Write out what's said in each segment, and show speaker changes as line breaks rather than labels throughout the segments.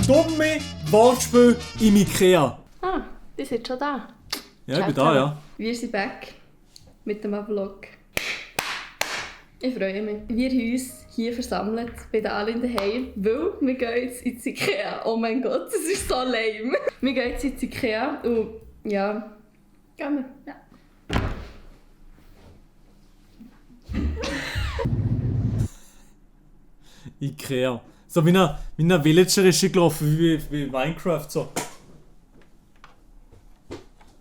dumme Wortspiel im Ikea.
Ah, die sind schon da.
Ja, ich bin da, ja.
Wir sind back mit dem Vlog. Ich freue mich. Wir haben uns hier versammelt, bei den Allen daheim, weil wir gehen jetzt ins Ikea. Oh mein Gott, das ist so lame. Wir gehen jetzt ins Ikea und ja, gehen wir. Ja.
Ikea. So wie ein Villager ist sie gelaufen, wie Minecraft so.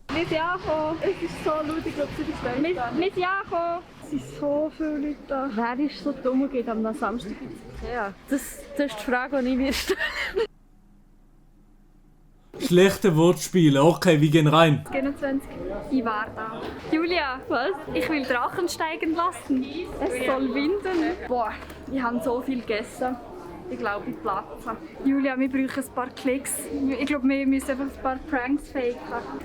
Wir sind angekommen. Es ist so laut, ich glaube, sie ist Wir sind angekommen. Es sind so viele Leute da. Wer ist so dumm und geht am Samstag ins Ikea? Das ist die Frage, die ich mir stelle.
Schlechte Wortspiele. Okay, wir gehen rein.
21. Ich war da. Julia, was? Ich will Drachen steigen lassen. Es soll winden. Boah, ich habe so viel gegessen. Ich glaube, ich platze. Julia, wir brauchen ein paar Klicks. Ich glaube, wir müssen einfach ein paar Pranks faken.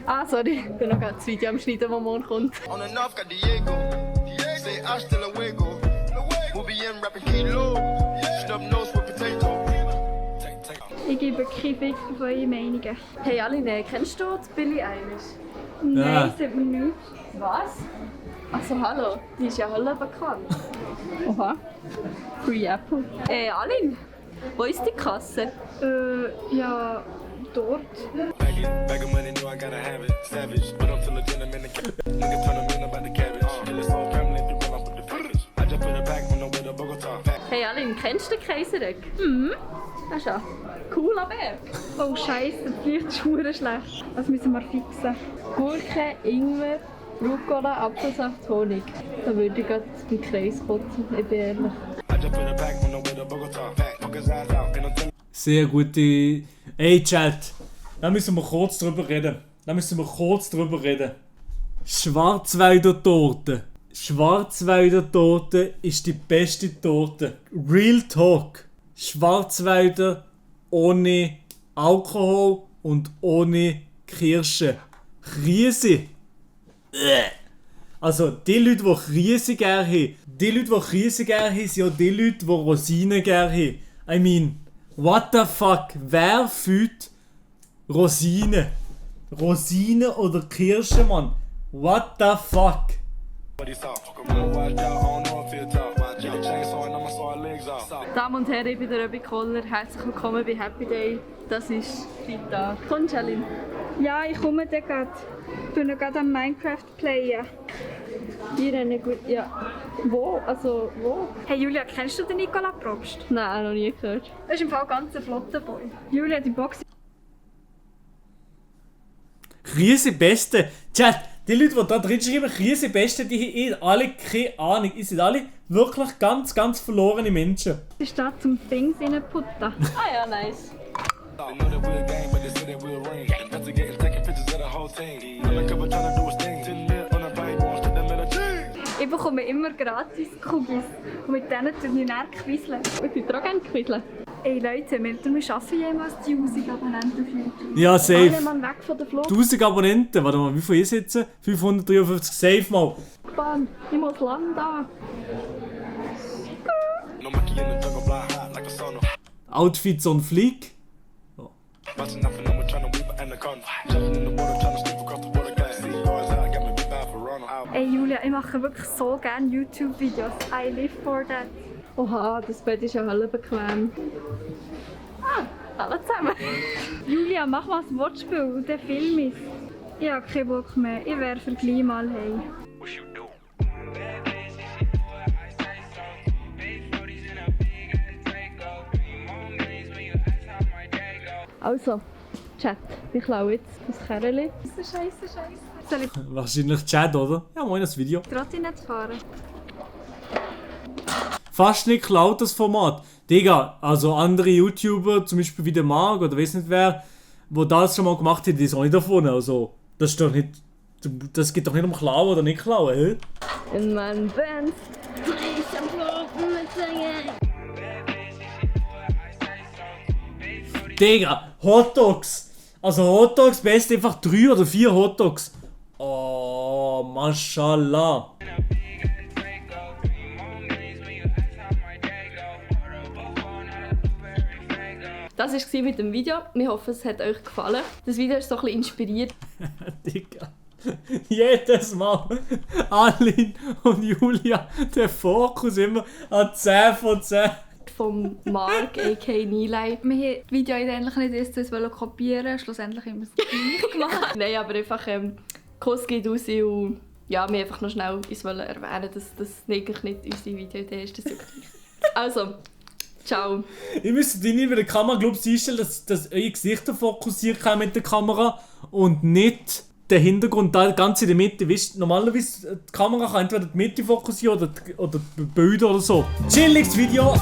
Ah, sorry, ich bin noch das Video am Schneiden, das morgen kommt.
Ich gebe keinen Fick auf eure Meinungen.
Hey Aline, kennst du die Billie Eilish?
Nein, sagt mir nichts.
Was? Also hallo, die ist ja Hölle bekannt.
Oha.
Free Apple. Aline, wo ist die Kasse?
Ja, dort.
Hey Aline, kennst du den Kaiserregg? Das ist ja cooler Bär.
Oh Scheiße, die Licht ist verdammt schlecht. Das müssen wir fixen.
Gurke, Ingwer, Rucola, Apfelsaft, Honig. Da würde ich gerade im Kreis kotzen, ich bin ehrlich.
Sehr gute... Ey, Chat. Da müssen wir kurz drüber reden. Schwarzwälder Torte. Schwarzwälder Torte ist die beste Torte. Real Talk. Schwarzwälder ohne Alkohol und ohne Kirsche. Krise. Also, die Leute, die Krise gerne haben, sind ja die Leute, die Rosinen gerne haben. I mean, what the fuck? Wer fühlt Rosinen? Rosinen oder Kirsche, Mann? What the fuck?
Damen und Herren, ich bin der Röbi Koller. Herzlich willkommen bei Happy Day. Das ist Freitag. Kommst du, Aline?
Ja, ich komme dann gerade. Ich bin noch gerade am Minecraft playen.
Hier eine gut. Ja. Wo? Also, wo?
Hey Julia, kennst du den Nicola Probst?
Nein, noch nie gehört.
Das ist im Fall ganz ein flotter Boy. Julia, die Box.
Krise Beste. Chat, die Leute, die da drin schreiben, Krise Beste, die haben alle keine Ahnung. Ihr seid alle wirklich ganz, ganz verlorene Menschen.
Ist da zum Dings reinputten.
Ah ja, nice.
Ich bekomme immer gratis Cookies. Und mit denen tue ich dann quizzeln.
Ich bin auch gerne quizzeln.
Ey Leute, wir schaffen jemals die 1000 Abonnenten auf YouTube.
Ja, safe.
Alle Mann weg von der Flucht.
1000 Abonnenten. Warte mal, wie viel ist jetzt? 553. Safe mal.
Mann, ich muss landen.
Outfits on fleek. Oh.
Ey Julia, ich mache wirklich so gerne YouTube-Videos. I live for that.
Oha, das Bett ist ja Hölle bequem. Ah, hallo zusammen.
Julia, mach mal ein Wortspiel und dann film ich. Ich habe keinen Bock mehr. Ich werfe gleich mal heim.
Also, Chat, ich klaue jetzt das Kerli.
Scheiße. Soll ich
Wahrscheinlich Chat, oder? Ja, moin, das Video.
Trottinett fahren?
Fast nicht klaut das Format. Digga, also andere YouTuber, zum Beispiel wie der Marc oder weiss nicht wer, wo das schon mal gemacht hat, die ist auch nicht davon. Also, das ist doch nicht. Das geht doch nicht um Klauen oder nicht Klauen, hä?
In meinem Band. Ich am Floten mit Singen.
Digga, Hotdogs! Also Hotdogs, best einfach 3 oder 4 Hotdogs. Oh, mashallah.
Das war es mit dem Video. Wir hoffen, es hat euch gefallen. Das Video ist so ein bisschen inspiriert.
Digga. Jedes Mal Aline und Julia den Fokus immer an 10 von 10.
Vom Mark, a.k.a. Nilay.
Wir haben das Video eigentlich nicht erst kopieren, schlussendlich haben wir es gleich gemacht.
Nein, aber einfach Kuss geht raus und ja, wir einfach noch schnell uns erwähnen, dass das eigentlich nicht unsere Videoidee ist. Das ist also, ciao.
Ihr müsst nicht über die Kamera einstellen, dass eure Gesichter fokussiert kann mit der Kamera und nicht der Hintergrund da ganz in der Mitte. Weißt, normalerweise die Kamera kann entweder die Mitte fokussieren oder die Bilder oder so. Chilliges Video!